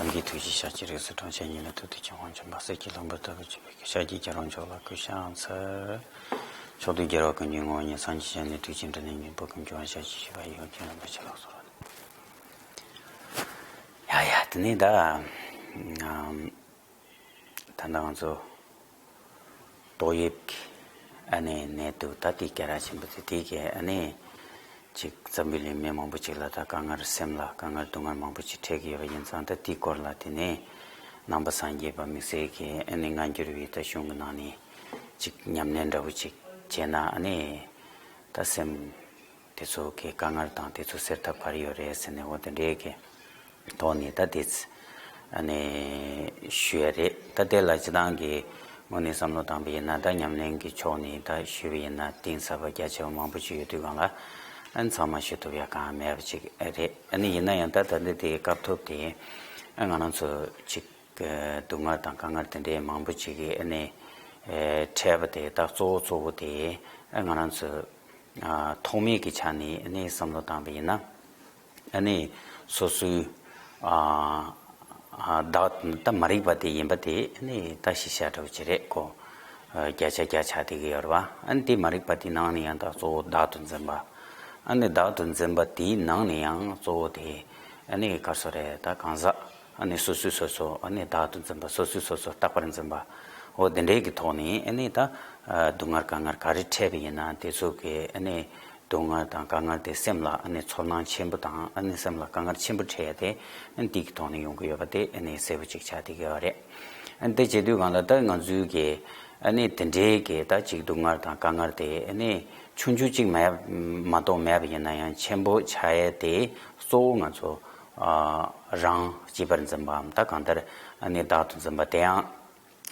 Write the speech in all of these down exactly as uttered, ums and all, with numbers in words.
ལམ་གྱི་ཐུགས་རྗེ་ཤཱཀྱ་རིགས་སུ་འཁྲུངས་ཤིང་། ཉེ་ལ་ཐུགས་ཏུ་བྱུང་བ་འཇོམས་པ། གསེར་གྱི་ལྷུན་པོ་ལྟ་བུར་བརྗིད་པའི་ཤཱཀྱའི་རྒྱལ་པོ་མཆོག་ལ་གུས་ཕྱག་འཚལ། མཆོག་ཏུ་རྒྱལ་བ་ཀུན་གྱི་ངོ་བོ་ཉིད། སངས་རྒྱས་ཞབས་ནས་ཐུགས་རྗེས་འབྲེལ་ནས། སྙིང་པོ་ཀུན་འབྱུང་བ་ཞལ་གྱིས་བཞེས་པ། ཡོན་ཏན་རིན་པོ་ཆེ་ལ་གསོལ་བ། ཡ་ཡ། དེ་ནས་ད་ད་ལྟ་ང་ཚོ་ཏོག་དབྱིབས་ཀྱི་ཨ་ནི་ནད་དུག་ད་དེ་ག་ར་ཆེན་པོ་དེ་དེ་གས་ཨ་ནི་ཅིག་འཛམ་བུ་གླིང་མི་མང་པོ་ཅིག་ལ་ད་དཀའ་ངལ་སེམས་ལ་དཀའ་ངལ་སྡུག་བསྔལ་མང་པོ་ཅིག་འཕྲད་ཀྱི་ཡོད་པ་ཡིན་ཙང་། ད་དེའི་སྐོར་ལ་དེ་ནས་ནང་པ་སངས་རྒྱས་པ་དམིགས་བསལ་གྱི་ཨ་ནི་སྔ་འགྱུར་བའི་ད་གཞུང་གི་ནང་ནས་ཅིག་ཉམས་ལེན་འདྲ་བོ་ཅིག་བྱས་ན། ཨ་ནི་ད་སེམས་དེ་ཚོ་གི་དཀའ་ངལ་དང་དེ་ཚོ་སེལ་ཐབས་ག་རེ་ཡོད་རེད་ཟེར་ནས། འོ་དེ་འདྲའི་གི་ཐོག་ནས་ད་དེ་ཚ་ཨ་ནི་ཞུ་ཡ་རེད། ད་དེ་ལ་སྤྱི་བཏང་གི་དངོས་གནས་བསམ་བློ་བཏང་པ་ཡིན་ན། ད་ཉམས་ལེན་གྱི་ཕྱོགས་ནས་ད་ཞུས་པ་ཡིན་ན་གཏིང་ཟབ་པ་རྒྱ་ཆེ་བ་མང་པོ་ཞིག་ཡོད་དུས་སྒང་ལ། ཨ་ནི་ཚང་མ་ཞུ་ཐུབ་ཡ་གང་མེད་པ་ཅིག་རེད། ཨ་ནི་ཡིན་ན་ཡང་ད་ད་འདི་དེའི་སྐབས་ཐོབ་དེ་ཨ་ང་རང་ཚོ་ཅིག་སྡུག་བསྔལ་དང་དཀའ་ངལ་དེ་འདྲའི་མང་པོ་ཅིག་གི་ཨ་ནི་འཕྲད་པ་དེ། ད་གཙོ་བོ་གཙོ་བོ་དེ་ཨ་ང་རང་ཚོ་ཨ་ཐོག་མའི་གི་ཆ་ནས་ཨ་ནི་བསམ་བློ་བཏང་པ་ཡིན་ན། ཨ་ནི་སོ་སོའི་ཨ་ཨ་བདག་ད་མ་རིག་པ་དེ་ཡིན་པ་དེ་ཨ་ནི་ད་ཤེས་བྱ་འདྲ་བོ་ཅིག་རེད་ཁོ། ཨ་བརྒྱ་ཆ་བརྒྱ་ཆགས་བསྡད་ཀྱི་ཡོད་རེད་པ། ཨ་ནི་དེ་མ་རིག་པ་དེའི་ནང་ནས་ཡང་ད་གཙོ་བོ་བདག་ཏུ་འཛིན་པ། ཨ་ནི་བདག་ཏུ་འཛིན་པ་དེའི་ནང་ནས་ཡང་གཙོ་བོ་དེ་ཨ་ནི་ག་རེ་ཟེར་རེད། ད་གང་ཟག་ཨ་ནི་སོ་སོས་སོ་སོ་ཨ་ནི་བདག་ཏུ་འཛིན་པ། སོ་སོས་སོ་སོ་རྟག་པར་འཛིན་པ། འོ་དེ་འདྲའི་གི་ཐོག་ནས་ཨ་ནི་ད་ཨ་སྡུག་བསྔལ་དཀའ་ངལ་ག་རེ་འཕྲད་པ་ཡིན་ན་དེ་ཚོ་གི་ཨ་ནི་སྡུག་བསྔལ་དང་དཀའ་ངལ་དེ་སེམས་ལ་ཨ་ནི་ཚོར་སྣང་ཆེན་པོ་དང་། ཨ་ནི་སེམས་ལ་དཀའ་ངལ་ཆེན་པོ་འཕྲད་ཡ་དེ་ཨ་ནི་དེ་གི་ཐོག་ནས་ཡོང་གི་ཡོད་པ་དེ་ཨ་ནི་གསལ་པོ་ཅིག་ཆགས་བསྡད་ཀྱི་ཡོད་རེད། ཨ་ནི་དེ་བྱེད་དུས་སྒང་ལ་ད་ང་ཚོའི་གི་ཨ་ནི་དེ་འདྲའི་གི་ད་ཅིག་སྡུག་བསྔལ་དང་དཀའ་ངལ་དེ་ཨ་ནི་ཆུང་ཆུང་ཅིག་མེད་མ་གཏོགས་མེད་པ་ཡིན་ན་ཡང་ཆེན་པོ་ཆགས་ཡ་དེ་གཙོ་བོ་ང་ཚོ་ཨ་རང་གཅེས་པར་འཛིན་པའམ། ད་གང་ལྟར་ཨ་ནི་བདག་ཏུ་འཛིན་པ་དེ་ཡང་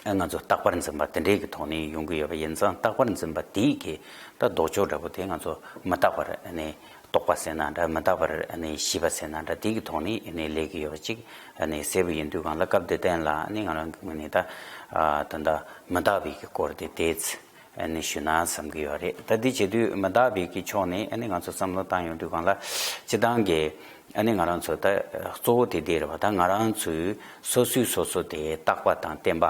ཨ་ང་ཚོ་རྟག་པར་འཛིན་པ་དེ་འདྲའི་གི་ཐོག་ནས་ཡོང་གི་ཡོད་པ་ཡིན་ཙང་། རྟག་པར་འཛིན་པ་དེའི་གི་ད་ལྡོག་ཕྱོགས་འདྲ་པོ་དེ་ང་ཚོ་མི་རྟག་པར་ཨ་ནི་རྟོགས་པ་ཟེར་ན་འདྲ། མི་རྟག་པར་ཨ་ནི་ཤེས་པ་ཟེར་ན་འདྲ། དེ་གི་ཐོག་ནས་ཨ་ནི་སླེབས་ཀྱི་ཡོད་པ་ཅིག་ཨ་ནི་གསལ་པོ་ཡིན་དུས་སྒང་ལ། སྐབས་དེ་སྟེང་ལ་ཨ་ནི་ང་རང་གི་ངོས་ནས་ད་ཨ་ད་ལྟ་མི་རྟག་པའི་གི་སྐོར་དེ་དེ་ཚ་ཨ་ནི་ཞུ་ན་བསམ་གྱི་ཡོད་རེད། ད་འདི་བྱེད་དུས་མི་རྟག་པའི་གི་ཕྱོགས་ནས་ཨ་ནི་ང་ཚོ་བསམ་བློ་བཏང་ཡོང་དུས་སྒང་ལ། སྤྱི་བཏང་གི་ཨ་ནི་ང་རང་ཚོ་ད་གཙོ་བོ་དེ་འདི་རེད་པ། ད་ང་རང་ཚོའི་སོ་སོའི་སོ་སོ་དེ་རྟག་པ་དང་བརྟན་པ་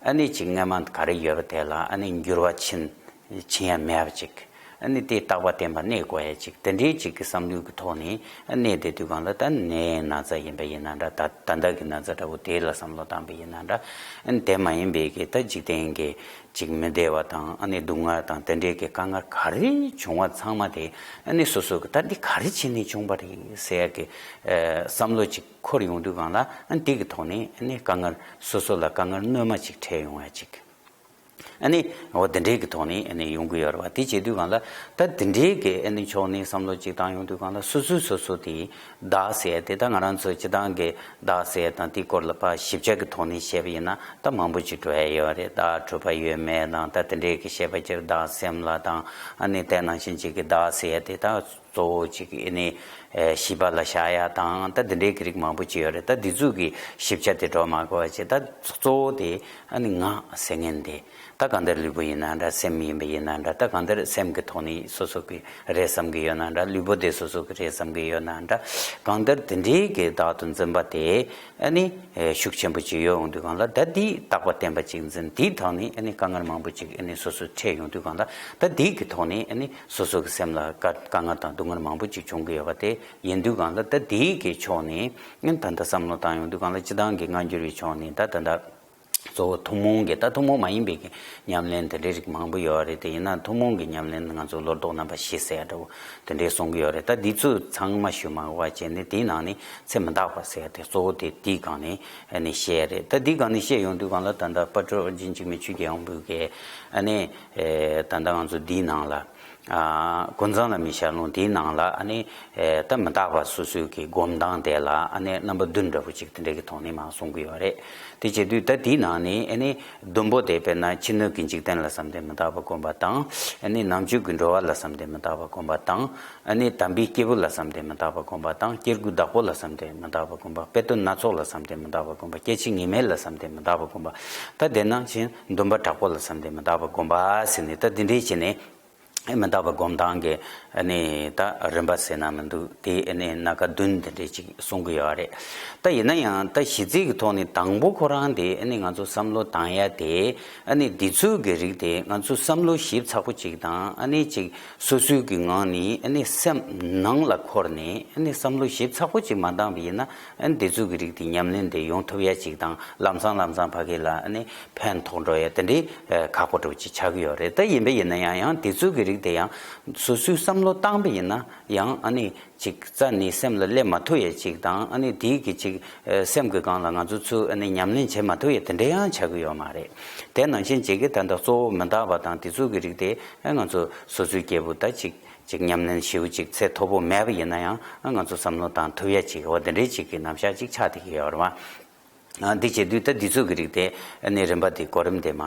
ཨ་ནི་ཅིག་སྔ་མ་ག་རེ་ཡོད་པ་དེ་ལ་ཨ་ནི་འགྱུར་བ་ཕྱིན་ཕྱིན་ཡ་མེད་པ་ཅིག་ཨ་ནི་དེ་རྟག་པ་བརྟན་པ་གནས་དགོས་ཡ་ཅིག་དེ་འདྲའི་ཅིག་གི་བསམ་བློའི་གི་ཐོག་ནས་ཨ་གནས་བསྡད་དུས་སྒང་ལ། ད་ནད་ན་ཚ་ཡིན་པ་ཡིན་ན་འདྲ། ད་ད་ལྟ་གི་ན་ཚ་འདྲ་པོ་དེ་ལ་བསམ་བློ་བཏང་པ་ཡིན་ན་འདྲ། ཨ་ནི་དེ་མ་ཡིན་པའི་གི་ད་འཇིག་རྟེན་གི་ཅིག་མི་བདེ་བ་དང་ཨ་ནི་སྡུག་བསྔལ་དང་དེ་འདྲའི་གི་དཀའ་ངལ་ག་རེ་བྱུང་བ་ཚང་མ་དེ་ཨ་ནི་སོ་སོ་གི་ད་འདི་ག་རེ་བྱས་ནས་བྱུང་བ་རེད་ཟེར་ཡ་གི་ཨ་བསམ་བློ་ཅིག་འཁོར་ཡོང་དུས་སྒང་ལ། ཨ་ནི་དེ་གི་ཐོག་ནས་ཨ་ནི་དཀའ་ངལ་སོ་སོ་ལ་དཀའ་ངལ་སྣོན་མ་ཅིག་འཕྲད་ཡོང་ཡ་ཅིག་ཨ་ནི་འོ་དེ་འདྲའི་གི་ཐོག་ནས་ཨ་ནི་ཡོང་གི་ཡོད་རེད་པ། དེ་བྱེད་དུས་སྒང་ལ་ད་དེ་འདྲའི་གི་ཨ་ནི་ཕྱོགས་ནས་བསམ་བློ་ཅིག་བཏང་ཡོང་དུས་སྒང་ལ། སོ་སོས་སོ་སོ་དེ་བདག་ཟེར་ཡ་དེ། ད་ང་རང་ཚོ་སྤྱི་བཏང་གི་བདག་ཟེར་ཡ་དང་དེའི་སྐོར་ལ་ཕར་ཞིབ་ཆ་གི་ཐོག་ནས་བཤད་པ་ཡིན་ན་ད་མང་པོ་ཅིག་འགྲོ་ཡ་ཡོད་རེད། ད་གྲུབ་པ་ཡོད་མེད་དང་། ད་དེ་འདྲའི་གི་བཤད་པ་སྤྱིར་བདག་སེམས་ལ་དང་། ཨ་ནི་དེ་ནང་བཞིན་ཅིག་གི་བདག་ཟེར་ཡ་དེ་ད་གཙོ་བོ་ཅིག་ཨ་ནི་ཨེ་ཤེས་པ་ལ་བཞག་ཡ་དང་། ད་འདི་འདྲའི་གི་རིགས་མང་པོ་ཅིག་ཡོད་རེད། ད་འདི་ཚོ་གི་ཞིབ་ཆ་དེ་འགྲོ་མ་དགོས་པ་བྱས། ད་གཙོ་བོ་དེ་ཨ་ནི་ང་ཟེར་མཁན་དེ། ད་གང་ལྟར་ལུས་པོ་ཡིན་ན་འདྲ། སེམས་ཡིན་པ་ཡིན་ན་འདྲ། ད་གང་ལྟར་སེམས་ཀྱི་ཐོག་ནས་སོ་སོ་གི་རེད་བསམ་གི་ཡོད་ན་འདྲ། ལུས་པོ་དེ་སོ་སོ་གི་རེད་བསམ་གི་ཡོད་ན་འདྲ། གང་ལྟར་དེ་འདྲའི་གི་བདག་ཏུ་འཛིན་པ་དེ་ཨ་ནི་ཨེ་ཤུགས་ཆེན་པོ་ཅིག་ཡོད་འོང་དུས་སྒང་ལ། ད་དེ་རྟག་པ་བརྟན་པ་ཅིག་འཛིན། དེའི་ཐོག་ནས་ཨ་ནི་དཀའ་ངལ་མང་པོ་ཅིག་ཨ་ནི་སོ་སོ་འཕྲད་ཡོང་དུས་སྒང་ལ། ད་དེ་གི་ཐོག་ནས་ཨ་ནི་སོ་སོ་གི་སེམས་ལ་དཀའ་དཀའ་ངལ་དང་སྡུག་བསྔལ་མང་པོ་ཅིག་བྱུང་གི་ཡོད་པ་དེ་ཡིན་དུས་སྒང་ལ། ད་དེ་གི་ཕྱོགས་ནས་ཨ་ནི་ད་ལྟ་བསམ་བློ་བཏང་ཡོང་དུས་སྒང་ལ། སྤྱི་བཏང་གི་སྔ་འགྱུར་བའི་ཕྱོགས་ནས་ད་ད་ལྟ་གཙོ་བོ་ཐུན་མོང་གི། ད་ཐུན་མོང་མ་ཡིན་པའི་གི་ཉམས་ལེན་དེ་འདྲའི་རིགས་མང་པོ་ཡོད་རེད། དེ་ཡིན་ན་ཐུན་མོང་གི་ཉམས་ལེན་ང་ཚོ་བློ་ལྡོག་རྣམ་པ་བཞི་ཟེར་ཡ་འདྲ་བོ་དེ་འདྲའི་གསུང་གི་ཡོད་རེད། ད་འདི་ཚོ་ཚང་མ་ཞུ་མ་དགོས་པ་བྱས་ནས། དེའི་ནང་ནས་ཚེ་མི་རྟག་པ་ཟེར་ཡ་དེ་གཙོ་བོ་དེ་དེའི་སྒང་ནས་ཨ་ནི་བཤད་ཡ་རེད། ད་དེའི་སྒང་ནས་བཤད་ཡོང་དུས་སྒང་ལ། ད་ལྟ་དཔལ་སྤྲུལ་རིན་ཆེན་འཇིགས་མེད་ཆོས་ཀྱི་དབང་པོ་གིས་ཨ་ནི་ཨེ་ད་ལྟ་ང་ཚོ་འདིའི་ནང་ལ། ཨ་ཀུན་བཟང་བླ་མའི་ཞལ་ལུང་དེའི་ནང་ལ་ཨ་ནི་ཨེ་ད་མི་རྟག་པ་སོ་སོའི་གི་སྒོམ་སྟངས་དེ་ལ་ཨ་ནི་རྣམ་པ་བདུན་འདྲ་པོ་ཅིག་དེ་འདྲའི་གི་ཐོག་ནས་མར་གསུང་གི་ཡོད་རེད། དེ་བྱེད་དུས་ད་དེའི་ནང་ནས་ཨ་ནི་བདུན་པོ་དེ་དཔེར་ན་ཕྱི་སྣོད་ཀྱི་འཇིག་རྟེན་ལ་བསམ་སྟེ་མི་རྟག་པ་སྒོམ་པ་དང་། ཨ་ནི་ནམ་རྒྱུན་གྱི་འགྲོ་བ་ལ་བསམ་སྟེ་མི་རྟག་པ་སྒོམ་པ་དང་། ཨ་ནི་དམ་པའི་སྐྱེས་བུ་ལ་བསམ་སྟེ་མི་རྟག་པ་སྒོམ་པ་དང་། སྐྱེ་དགུའི་བདག་པོ་ལ་བསམ་སྟེ་མི་རྟག་པ་སྒོམ་པ། དཔེ་དོན་སྣ་ཚོགས་ལ་བསམ་སྟེ་མི་རྟག་པ་སྒོམ་པ། སྐྱེ་འཆི་ཉེས་མེད་ལ་བསམ་སྟེ་མི་རྟག་པ་སྒོམ་པ། ད་དེ་ནང་བཞིན་འདུན་པ་དྲག་པོ་ལ་བསམ་སྟེ་མི་རྟག་པ་སྒོམ་པ་ཟེར་ནས། ད་དེ་འདྲའི་བྱས་ནས། མི་རྟག་པ་སྒོམ་སྟངས་ཀྱི་ཨ་ནི་ད་རིམ་པ་ཟེར་ན་མི་འདུག་དེ་ཨ་ནི་སྣ་ཁ་བདུན་དེ་འདྲས་ཅིག་གསུང་གི་ཡོད་རེད། ད་ཡིན་ན་ཡང་ད་གཞི་རྩའི་གི་ཐོག་ནས་དང་པོ་ཁོ་རང་དེ་ཨ་ནི་ང་ཚོ་བསམ་བློ་བཏང་ཡ་དེ་ཨ་ནི་བདེ་ཚུལ་གྱི་རིགས་དེ་ང་ཚོ་བསམ་བློ་ཞིབ་ཚགས་པོ་ཅིག་དང་ཨ་ནི་ཅིག་སོ་སོའི་གི་ངང་ནས་ཨ་ནི་སེམས་ནང་ལ་འཁོར་ནས་ཨ་ནི་བསམ་བློ་ཞིབ་ཚགས་པོ་ཅིག་མ་བཏང་བ་ཡིན་ན་ཨ་ནི་བདེ་ཚུལ་གྱི་རིགས་དེ་ཉམས་ལེན་དེ་ཡོང་ཐུབ་ཡ་ཅིག་དང་ལམ་སང་ལམ་སང་ཕ་གི་ལ་ཨ་ནི་ཕན་ཐོགས་འགྲོ་ཡ་དེ་འདྲའི་ཁག་པོ་འདྲ་བོ་ཅིག་ཆགས་ཀྱི་ཡོད་རེད། ད་ཡིན་པ་ཡིན་ན་ཡང་ཡང་བདེ་ཚུལ་གྱི་རིགས་དེ་ཡང་སོ་སོའི་བསམ་བློ་བཏང་བ་ཡིན་ན་ཡང་ཨ་ནི་ཅིག་རྩ་ནས་སེམས་ལ་སླེབས་མ་ཐུབ་ཡ་ཅིག་དང་ཨ་ནི་དེའི་གི་ཅིག་སེམས་ཀྱི་སྒང་ལ་ང་ཚོ་ཚུར་ཨ་ནི་ཉམས་ལེན་བྱེད་མ་ཐུབ་ཡ་དེ་འདྲ་ཡང་ཆགས་ཀྱི་ཡོད་མ་རེད། དེ་ནང་བཞིན་ཅིག་གི་ད་ལྟ་གཙོ་བོ་མི་རྟག་པ་དང་བདེ་ཚུལ་གྱི་རིགས་དེ་ཨ་ང་ཚོ་སོ་སོའི་སྐྱེས་བུ་ད་ཅིག་ཅིག་ཉམས་ལེན་ཞེ་པོ་ཅིག་ཚད་མཐོ་པོ་མེད་པ་ཡིན་ན་ཡང་ཨ་ང་ཚོ་བསམ་བློ་བཏང་ཐུབ་ཡ་ཅིག་འོ་དེ་འདྲའི་ཅིག་གི་རྣམ་གཞག་ཅིག་ཆགས་བསྡད་ཀྱི་ཡོད་རེད་བ། ཨ་འདི་བྱེད་དུས་ད་འདི་ཚོ་གི་རིགས་དེ་ཨ་ནི་རིམ་པ་དེ་གོ་རིམ་དེ་མ་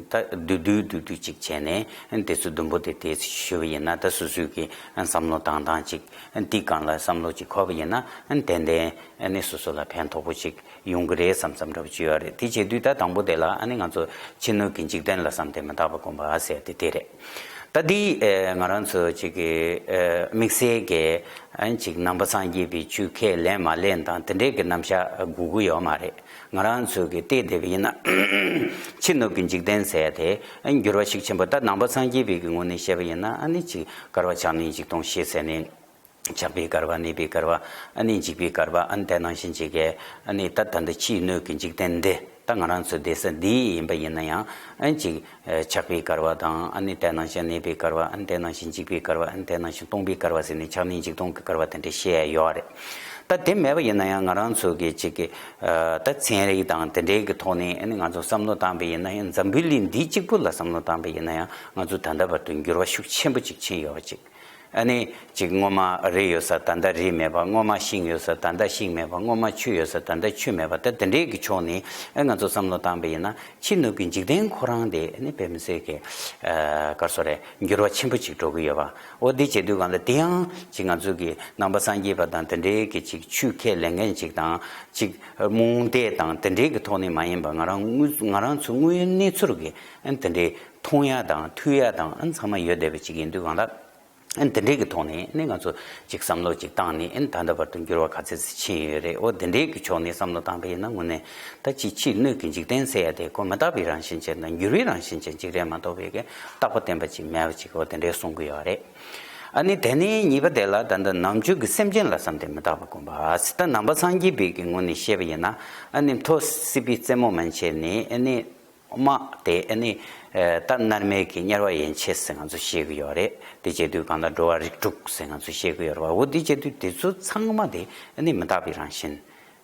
ད་བསྡུས་བསྡུས་བསྡུས་བསྡུས་ཅིག་བྱས་ནས་ཨ་ནི་དེ་ཚོ་བསྡོམས་པོ་དེ་དེ་ཞུ་བ་ཡིན་ན་ད་སོ་སོའི་གི་ཨ་བསམ་བློ་བཏང་སྟངས་ཅིག་ཨ་འདི་སྒང་ལ་བསམ་བློ་ཅིག་འཁོར་བ་ཡིན་ན་ཨ་ནི་ཏན་ཏན་ཨ་ནི་སོ་སོ་ལ་ཕན་ཐོགས་པོ་ཅིག་ཡོང་གི་རེད་བསམ་བསམ་འདྲ་པོ་ཅིག་ཡོད་རེད། དེ་བྱེད་དུས་ད་དང་པོ་དེ་ལ་ཨ་ནི་ང་ཚོ་ཕྱི་སྣོད་ཀྱི་འཇིག་རྟེན་ལ་བསམ་སྟེ་མི་རྟག་པ་སྒོམ་པ་ཟེར་དེ་དེ་རེད། ད་འདི་ཨེ་ང་རང་ཚོ་ཅིག་གི་ཨེ་དམིགས་བསལ་གྱི་ཨ་ཅིག་ནང་པ་སངས་རྒྱས་པའི་ཆོས་ཁས་ལེན་མ་ལེན་དང་དེ་འདྲའི་གི་རྣམ་གཞག་དགོས་ཀྱི་ཡོད་མ་རེད། ང་རང་ཚོ་གི་བལྟས་བསྡད་པ་ཡིན་ན་ཕྱི་སྣོད་ཀྱི་འཇིག་རྟེན་ཟེར་ཡ་དེ་ཨ་འགྱུར་བ་ཤུགས་ཆེན་པོ་ད་ནང་པ་སངས་རྒྱས་པའི་གི་ངོས་ནས་བཤད་པ་ཡིན་ན་ཨ་ནི་ཅིག་བསྐལ་པ་ཆགས་གནས་འཇིག་སྟོང་ཞེས་ཟེར་ནས། ཆགས་པའི་བསྐལ་པ་གནས་པའི་བསྐལ་པ་ཨ་ནི་འཇིག་པའི་བསྐལ་པ་ཨ་ནི་དེ་ནང་བཞིན་ཅིག་གི་ཨ་ནི་ད་ད་ལྟ་ཕྱིའི་སྣོད་ཀྱི་འཇིག་རྟེན་འདི་ད་ང་རང་ཚོ་བསྡད་ས་འདི་ཡིན་པ་ཡིན་ན་ཡང་ཨ་ནི་ཅིག་ཆགས་པའི་བསྐལ་པ་དང་ཨ་ནི་དེ་ནང་བཞིན་གནས་པའི་བསྐལ་པ་ཨ་ནི་དེ་ནང་བཞིན་འཇིག་པའི་བསྐལ་པ་ཨ་ནི་དེ་ནང་བཞིན་སྟོང་པའི་བསྐལ་པ་ཟེར་ནས་ཆགས་གནས་འཇིག་སྟོང་གི་བསྐལ་པ་དེ་འདྲ་བཤད་ཡ་ཡོད་རེད། ད་དེ་མེད་པ་ཡིན་ན་ཡང་ང་རང་ཚོ་གི་ཅིག་གི་ད་ཚན་རིག་དང་དེ་འདྲའི་གི་ཐོག་ནས་ཨ་ནི་ང་ཚོ་བསམ་བློ་བཏང་པ་ཡིན་ན་ཡང་འཛམ་བུའི་གླིང་འདི་གཅིག་པུ་ལ་བསམ་བློ་བཏང་པ་ཡིན་ན་ཡང་ང་ཚོ་ད་ལྟ་བར་དུ་འགྱུར་བ་ཤུགས་ཆེན་པོ་ཅིག་ཕྱིན་ཡོད་པ་ཅིག་ཨ་ནི་ཅིག་སྔོན་མ་རི་ཡོད་ས་ད་ལྟ་རི་མེད་པ། སྔོན་མ་ཤིང་ཡོད་ས་ད་ལྟ་ཤིང་མེད་པ། སྔོན་མ་ཆུ་ཡོད་ས་ད་ལྟ་ཆུ་མེད་པ། ད་དེ་འདྲའི་གི་ཕྱོགས་ནས་ཨ་ང་ཚོ་བསམ་བློ་བཏང་པ་ཡིན་ན་ཕྱི་སྣོད་ཀྱི་འཇིག་རྟེན་ཁོ་རང་དེ་ཨ་ནི་དཔེ་མི་སྲིད་ཀྱི་ཨ་ག་རེ་ཟེར་རེད། འགྱུར་བ་ཆེན་པོ་ཅིག་འགྲོ་གི་ཡོད་པ། འོ་དེ་བྱེད་དུས་སྒང་ལ་དེ་ཡང་ཅིག་ང་ཚོ་གི་ནང་པ་སངས་རྒྱས་པ་དང་དེ་འདྲའི་གི་ཅིག་ཆོས་ཁས་ལེན་མཁན་ཅིག་དང་ཅིག་རྨོངས་དད་དང་དེ་འདྲའི་གི་ཐོག་ནས་མ་ཡིན་པ་ང་རང་དངོས་ང་རང་ཚོ་དངོས་ཡོད་གནས་ཚུལ་གི་ཨ་ནི་དེ་འདྲའི་མཐོང་ཡ་དང་ཐོས་ཡ་དང་ཨ་ནི་ཚང་མ་ཡོད་བསྡད་པ་ཅིག་ཡིན་དུས་སྒང་ལ། ཨ་ནི་དེ་འདྲའི་གི་ཐོག་ནས་ཨ་ནི་ང་ཚོ་ཅིག་བསམ་བློ་ཅིག་བཏང་ནས་ཨ་ནི་ད་ལྟ་བར་དུ་འགྱུར་བ་ག་ཚད་ཅིག་ཕྱིན་ཡོད་རེད། འོ་དེ་འདྲའི་གི་ཕྱོགས་ནས་བསམ་བློ་བཏང་པ་ཡིན་ན་དངོས་གནས་ད་ཅིག་ཕྱིའི་སྣོད་ཀྱི་འཇིག་རྟེན་ཟེར་ཡ་དེ་ཁོ་མི་རྟག་པའི་རང་བཞིན་ཅན་དང་འགྱུར་བའི་རང་བཞིན་ཅན་ཅིག་རེད་མ་གཏོགས་པའི་གི་རྟག་པ་བརྟན་པ་ཅིག་མེད་པ་ཅིག་འོ་དེ་འདྲའི་གསུང་གི་ཡོད་རེད། ཨ་ནི་དེ་ནས་གཉིས་པ་དེ་ལ་ད་ལྟ་ནམ་རྒྱུན་གྱི་སེམས་ཅན་ལ་བསམ་སྟེ་མི་རྟག་པ་སྒོམ་པ་ཟེར། ད་ནང་པ་སངས་རྒྱས་པའི་གི་ངོས་ནས་བཤད་པ་ཡིན་ན་ཨ་ནི་མཐོ་སྲིད་པའི་རྩེ་མོ་མན་ཆད་ནས་ཨ་ནི། དམག་དེ་ཨ་ནི་ད་མནར་མེད་ཀྱི་དམྱལ་བ་ཡན་ཆད་ཟེར་ང་ཚོ་བཤད་ཀྱི་ཡོད་རེད། དེ་བྱེད་དུས་གང་ལྟར་འགྲོ་བ་རིགས་དྲུག་ཟེར་ང་ཚོ་བཤད་ཀྱི་ཡོད་རེད་བ། འོ་དེ་བྱེད་དུས་དེ་ཚོ་ཚང་མ་དེ་ཨ་ནི་མི་རྟག་པའི་རང་བཞིན་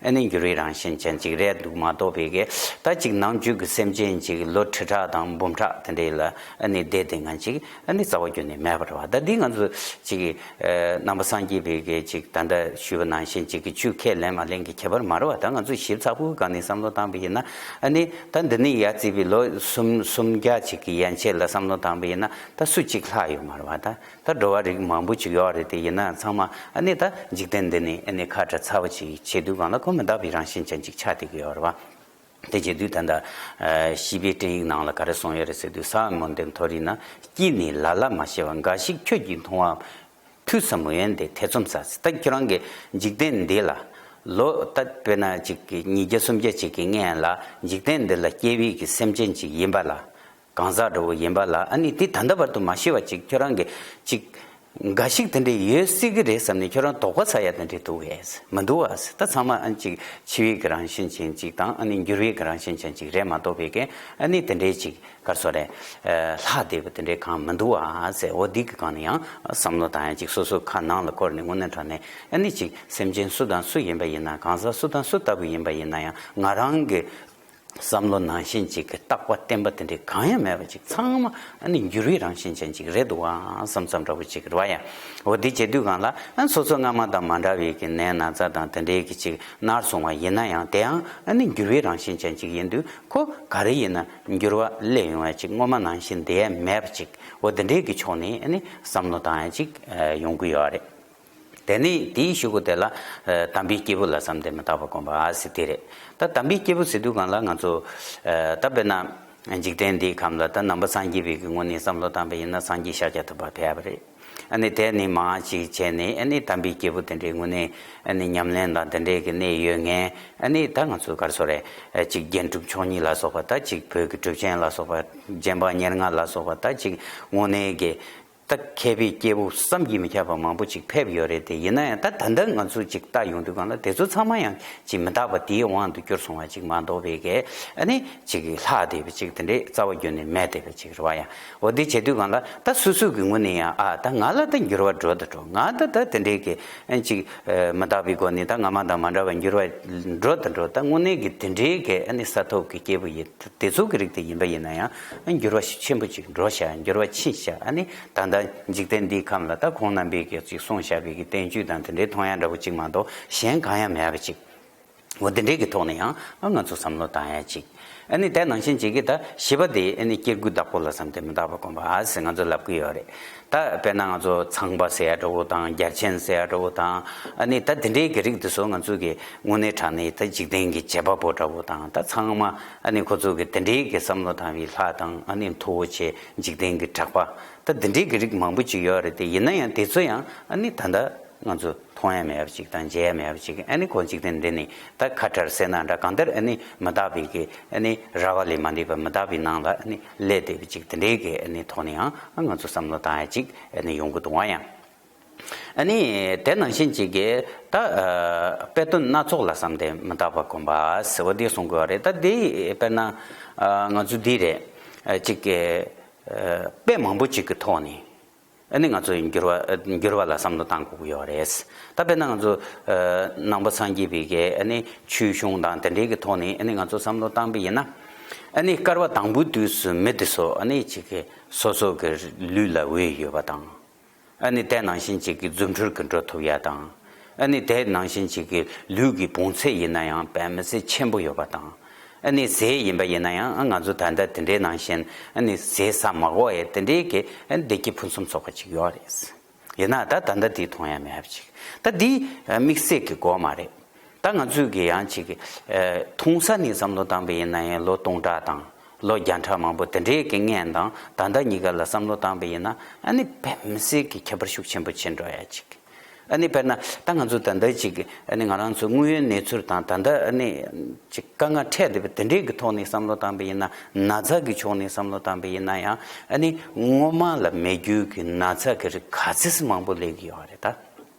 ཨ་ནི་འགྱུར་བའི་རང་བཞིན་ཅན་ཅིག་རེད་འདུག་མ་གཏོགས་པའི་གི་ད་ཅིག་ནམ་རྒྱུན་གྱི་སེམས་ཅན་ཅིག་ལོ་ཁྲི་ཕྲག་དང་འབུམ་ཕྲག་དེ་འདྲའི་ལ་ཨ་ནི་བསྡད་དེ་ང་ཅིག་ཨ་ནི་རྩ་བ་རྒྱུད་ནས་མེད་པ་རེད་བ། ད་འདི་ང་ཚོ་ཅིག་ནང་པ་སངས་རྒྱས་པའི་གི་ཅིག་ད་ལྟ་ཞུས་པ་ནང་བཞིན་ཅིག་གི་ཆོས་ཁས་ལེན་མ་ལེན་གྱི་ཁྱད་པར་མ་རེད་བ། ད་ང་ཚོ་ཞིབ་ཚགས་པོའི་སྒང་ནས་བསམ་བློ་བཏང་པ་ཡིན་ན་ཨ་ནི། ད་འདི་ནས་ཡར་བརྩིས་པའི་ལོ་སུམ་སུམ་བརྒྱ་ཅིག་གི་ཡན་ཆད་ལ་བསམ་བློ་བཏང་པ་ཡིན་ན་ད་སུ་གཅིག་ལྷག་ཡོད་མ་རེད་བ། ད་ད་འགྲོ་བ་རིགས་མང་པོ་ཅིག་ཡོད་རེད། དེ་ཡིན་ན་ཚང་མ་ཨ་ནི་ད་འཇིག་རྟེན་འདི་ནས་ཨ་ནི་ཁ་བྲལ་ཚར་བ་ཅིག་བྱེད་དུས་སྒང་ལ་ཁོ་མི་རྟག་པའི་རང་བཞིན་ཅན་ཅིག་ཆགས་བསྡད་ཀྱི་ཡོད་རེད་བ། དེ་བྱེད་དུས་ད་ལྟ་ཨ་བྱིས་པའི་སྤྲིངས་ཡིག་ནང་ལ་ག་རེ་གསུངས་ཡོད་རེད་ཟེར་དུས། ས་འོག་མུན་དེ་མཐོ་རིས་ན། སྐྱིད་ནི་ལ་ལ་མ་ཤེས་པ། འགའ་ཞིག་ཁྱོད་ཀྱིས་མཐོང་བ། ཐོས་བསམ་འོན་ཏེ་ཐེ་ཚོམ་ཟ། ད་ཁྱོད་རང་གི་འཇིག་རྟེན་འདི་ལ་ལོ་ད་དཔེར་ན་ཅིག་གི་ཉིས་བརྒྱ་སུམ་བརྒྱ་ཅིག་གི་སྔན་ལ་འཇིག་རྟེན་འདི་ལ་སྐྱེ་བའི་གི་སེམས་ཅན་ཅིག་ཡིན་པ་ལ། གང་ཟག་འདྲ་བོ་ཡིན་པ་ལ་ཨ་ནི་དེ་ད་ལྟ་བར་དུ་མ་ཤི་བ་ཅིག་ཁྱོད་རང་གི་ཅིག་འགའ་ཞིག་དེ་འདྲ་ཡོད་སྲིད་གི་རེད་བསམ་ནས་ཁྱོད་རང་དོགས་པ་ཟ་ཡ་དེ་འདྲ་འདུག་གས། མི་འདུག་བ། ད་ཚང་མ་ཨ་ནི་ཅིག་འཆི་བའི་གི་རང་བཞིན་ཅན་ཅིག་དང་ཨ་ནི་འགྱུར་བའི་གི་རང་བཞིན་ཅན་ཅིག་རེད་མ་གཏོགས་པའི་གི་ཨ་ནི་དེ་འདྲའི་ཅིག་ག་རེ་ཟེར་རེད། ལྷག་བསྡད་པ་དེ་འདྲའི་གང་མི་འདུག་ཨ་ཟེར། འོ་འདི་གི་སྒང་ནས་ཡང་བསམ་བློ་བཏང་ཡ་ཅིག་སོ་སོ་ཁ་ནང་ལ་བསྐོར་ནས་དངོས་གནས་དྲང་གནས་ཨ་ནི་ཅིག་སེམས་ཅན་སུ་དང་སུ་ཡིན་པ་ཡིན་ན། གང་ཟག་སུ་དང་སུ་ལྟ་བུ་ཡིན་པ་ཡིན་ན་ཡང་ང་རང་གི་བསམ་བློ་ནང་བཞིན་ཅིག་གི་རྟག་པ་བརྟན་པ་དེ་འདྲའི་གང་ཡང་མེད་པ་ཅིག་ཚང་མ་ཨ་ནི་འགྱུར་བའི་རང་བཞིན་ཅན་ཅིག་རེད་འདུག་ཨ་བསམ་བསམ་འདྲ་བོ་ཅིག་རེད་བ་ཡ། འོ་འདི་བྱེད་དུས་སྒང་ལ་ཨ་ནི་སོ་སོ་སྔ་མ་དང་མ་འདྲ་བའི་གི་ནད་ན་ཚ་དང་དེ་འདྲའི་གི་ཅིག་མནར་སོང་བ་ཡིན་ན་ཡང་དེ་ཡང་ཨ་ནི་འགྱུར་བའི་རང་བཞིན་ཅན་ཅིག་ཡིན་དུས་ཁོ་ག་རེ་ཡིན་ན། འགྱུར་བ་སླེབས་ཡོང་བ་ཅིག་སྔོན་མ་ནང་བཞིན་བསྡད་ཡ་མེད་པ་ཅིག་འོ་དེ་འདྲའི་གི་ཕྱོགས་ནས་ཨ་ནི་བསམ་བློ་བཏང་ཡ་ཅིག་ཡོང་གི་ཡོད་རེད། དེ་ནས་དེའི་གཞུག་གུ་དེ་ལ་དམ་པའི་སྐྱེས་བུ་ལ་བསམ་སྟེ་མི་རྟག་པ་སྒོམ་པ་ཟེར་དེ་རེད། ད་དམ་པའི་སྐྱེས་བུ་ཟེར་དུས་སྒང་ལ་ང་ཚོ་ད་དཔེར་ན་ འཇིག་རྟེན་འདིའི་ཁམས་ལ་ད་ནང་པ་སངས་རྒྱས་པའི་གི་ངོས་ནས་བསམ་བློ་བཏང་པ་ཡིན་ན་སངས་རྒྱས་ཤཱཀྱ་ཐུབ་པ་ཕེབས་པ་རེད། ཨ་ནི་དེ་ནི་མང་ཅིག་བྱས་ནས་ཨ་ནི་དམ་པའི་སྐྱེས་བུ་དེ་འདྲའི་ངོས་ནས་ཨ་ནི་ཉམས་ལེན་དང་དེ་འདྲའི་གི་གནས་ཡོད་མཁན། ཨ་ནི་ད་ང་ཚོ་ག་རེ་ཟེར་རེད། ཅིག་རྒྱན་དྲུག་མཆོག་གཉིས་ལ་སོགས་པ། ད་ཅིག་བོད་ཀྱི་གྲུབ་ཆེན་ལ་སོགས་པ། རྗེ་འབངས་ཉེར་ལྔ་ལ་སོགས་པ། ད་ཅིག་དངོས་གནས་ཀྱི་ད་མཁས་པའི་སྐྱེས་བུ་བསམ་གྱིས་མི་ཁྱབ་པ་མང་པོ་ཅིག་ཕེབས་ཡོད་རེད་དེ། ཡིན་ན་ཡང་ད་ད་ལྟ་ང་ཚོ་ཅིག་ལྟ་ཡོང་དུས་སྒང་ལ་དེ་ཚོ་ཚང་མ་ཡང་ཅིག་མི་རྟག་པ་དེའི་དབང་དུ་གྱུར་སོང་བ་ཅིག་མ་གཏོགས་པའི་གི་ཨ་ནི་ཅིག་ལྷག་བསྡད་པ་ཅིག་དེ་འདྲའི་རྩ་བ་བརྒྱུད་ནས་མེད་བསྡད་པ་ཅིག་རེད་བ་ཡ། འོ་དེ་བྱེད་དུས་སྒང་ལ་ད་སོ་སོ་གི་ངོས་ནས་ཡང་ཨ་ད་ང་ལ་ད་འགྱུར་བ་འགྲོ་ད་འགྲོ། ང་ད་ད་དེ་འདྲའི་གི་ཨ་ཅིག་མི་རྟག་པའི་སྒོ་ནས་ད་སྔ་མ་དང་མ་འདྲ་བ་འགྱུར་བ་འགྲོ་ད་འགྲོ། ད་དངོས་གནས་ཀྱི་དེ་འདྲའི་གི་ཨ་ནི་ས་ཐོབ་ཀྱི་སྐྱེས་བུ་ཡིན། དེ་ཚོ་གི་རིགས་དེ་ཡིན་པ་ཡིན་ན་ཡང་ཨ་འགྱུར་བ་ཤུགས་ཆེན་པོ་ཅིག་འགྲོ་ཤག་འགྱུར་བ་ཕྱིན་ཤག་ཨ་ནི་ད་ལྟ་འཇིག་རྟེན་འདིའི་ཁམས་ལ་ད་ཁོང་རྣམ་པས་ཀྱི་ཅིག་གསུངས་བཞག་པའི་གི་བསྟན་བཅོས་དང་དེ་འདྲའི་མཐོང་ཡ་འདྲ་པོ་ཅིག་མ་གཏོགས་གཞན་གང་ཡང་མེད་པ་ཅིག་འོ་དེ་འདྲའི་གི་ཐོག་ནས་ཡང་ཨ་ང་ཚོ་བསམ་བློ་བཏང་ཡ་ཅིག་ཨ་ནི་དེ་ནང་བཞིན་ཅིག་གི་ད་བཞི་པ་དེ་ཨ་ནི་སྐྱེ་དགུའི་བདག་པོ་ལ་བསམ་སྟེ་མི་རྟག་པ་སྒོམ་པ་ཟེར་ང་ཚོ་ལབ་ཀྱི་ཡོད་རེད། ད་དཔེར་ན་ང་ཚོ་ཚངས་པ་ཟེར་ཡ་འདྲ་པོ་དང་རྒྱལ་ཆེན་ཟེར་ཡ་འདྲ་པོ་དང་། ཨ་ནི་ད་དེ་འདྲའི་གི་རིགས་དེ་ཚོ་ང་ཚོ་གི་དངོས་གནས་དྲང་གནས་ད་འཇིག་རྟེན་གྱི་བྱེད་པ་པོ་འདྲ་པོ་དང་། ད་ཚང་མ་ཨ་ནི་ཁོ་ཚོ་གི་དེ་འདྲའི་གི་བསམ་བློ་བཏང་བའི་ལྷ་དང་། ཨ་ནི་མཐུ་བོ་ཆེ། འཇིག་རྟེན་གྱི་གྲགས་པ། ད་དེ་འདྲའི་གི་རིགས་མང་པོ་ཅིག་ཡོད་རེད་དེ། ཡིན་ན་ཡང་དེ་ཚོ་ཡང་ཨ་ནི་ད་ལྟ་ང་ཚོ་མཐོང་ཡ་མེད་པ་ཅིག་དང་མཇལ་ཡ་མེད་པ་ཅིག་ཨ་ནི་ཁོ་འཇིག་རྟེན་འདི་ནི་ད་ཁ་བྲལ་ཟེར་ན་འདྲ། གང་ལྟར་ཨ་ནི་མི་རྟག་པའི་གི་ཨ་ནི་ར་བ་ལས་མ་འདས་པ་མི་རྟག་པའི་ནང་ལ་ཨ་ནི་སླེབས་བསྡད་པ་ཅིག་དེ་འདྲའི་གི་ཨ་ནི་ཐོག་ནས་ཡང་ང་ཚོ་བསམ་བློ་བཏང་ཡ་ཅིག་ཨ་ནི་ཡོང་གི་འདུག་བ་ཡང་། ཨ་ནི་དེ་ནང་བཞིན་ཅིག་གི་ད་ཨ་དཔེ་དོན་སྣ་ཚོགས་ལ་བསམ་སྟེ་མི་རྟག་པ་སྒོམ་པ་ཟེར་བ་འདི་གསུང་གི་ཡོད་རེད། ད་འདི་དཔེར་ན་ཨ་ང་ཚོ་འདི་རེད། ཨ་ཅིག་གི་ཨ་དཔེ་མང་པོ་ཅིག་གི་ཐོག་ནས་ཨ་ནི་ང་ཚོ་འགྱུར་བ་འགྱུར་བ་ལ་བསམ་བློ་བཏང་དགོས་ཀྱི་ཡོད་རེད། ད་དཔེར་ན་ང་ཚོ་ཨ་ནང་པ་སངས་རྒྱས་པའི་གི་ཨ་ནི་ཆོས་གཞུང་དང་དེ་འདྲའི་གི་ཐོག་ནས་ཨ་ནི་ང་ཚོ་བསམ་བློ་བཏང་པ་ཡིན་ན། ཨ་ནི་སྐལ་བ་དང་པོའི་དུས་སུ་མི་དེ་ཚོ་ཨ་ནི་ཅིག་གི་སོ་སོ་གི་ལུས་ལ་འོས་ཡོད་པ་དང་། ཨ་ནི་དེ་ནང་བཞིན་ཅིག་གི་རྫུ་འཕྲུལ་གྱིས་འགྲོ་ཐུབ་ཡ་དང་། ཨ་ནི་དེ་ནང་བཞིན་ཅིག་གི་ལུས་ཀྱི་བོངས་ཚད་ཡིན་ན་ཡང་དཔེ་མི་སྲིད་ཆེན་པོ་ཡོད་པ་དང་། ཨ་ནི་ཟས་ཡིན་པ་ཡིན་ན་ཡང་ཨ་ང་ཚོ་ད་ལྟ་དེ་འདྲའི་ནང་བཞིན་ཨ་ནི་ཟས་ཟ་མ་དགོས་ཡ་དེ་འདྲའི་གི་ཨ་ནི་བདེ་སྐྱིད་ཕུན་སུམ་ཚོགས་པ་ཅིག་ཡོད་རེད། ཡིན་ན་ད་ད་ལྟ་དེ་མཐོང་ཡ་མེད་པ་ཅིག་ད་འདི་དམིགས་བསལ་གྱི་དགོས་མ་རེད། ད་ང་ཚོས་གི་ཡང་ཅིག་གི་ཨ་མཐོང་ས་ནས་བསམ་བློ་བཏང་པ་ཡིན་ན་ཡང་ལོ་སྟོང་ཕྲག་དང་ལོ་བརྒྱ་ཕྲག་མང་པོ་དེ་འདྲའི་གི་སྔོན་དང་ད་ལྟ་གཉིས་ཀ་ལ་བསམ་བློ་བཏང་པ་ཡིན་ན་ཨ་ནི་དཔེ་མི་སྲིད་གི་ཁྱད་པར་ཤུགས་ཆེན་པོ་ཕྱིན་འགྲོ་ཡ་ཅིག་ཨ་ནི་དཔེར་ན་ད་ང་ཚོ་ད་ལྟ་ཅིག་གི་ཨ་ནི་ང་རང་ཚོ་དངོས་ཡོད་གནས་ཚུལ་དང་ད་ལྟ་ཨ་ནི་ཅིག་དཀའ་ངལ་འཕྲད་བསྡད་པ་དེ་འདྲའི་གི་ཐོག་ནས་བསམ་བློ་བཏང་པ་ཡིན་ན། ན་ཚ་གི་ཕྱོགས་ནས་བསམ་བློ་བཏང་པ་ཡིན་ན་ཡང་ཨ་ནི་སྔོན་མ་ལ་མེད་རྒྱུ་གི་ན་ཚ་གི་རིགས་ག་ཚོད་མང་པོ་སླེབས་ཀྱི་ཡོད་རེད་ད།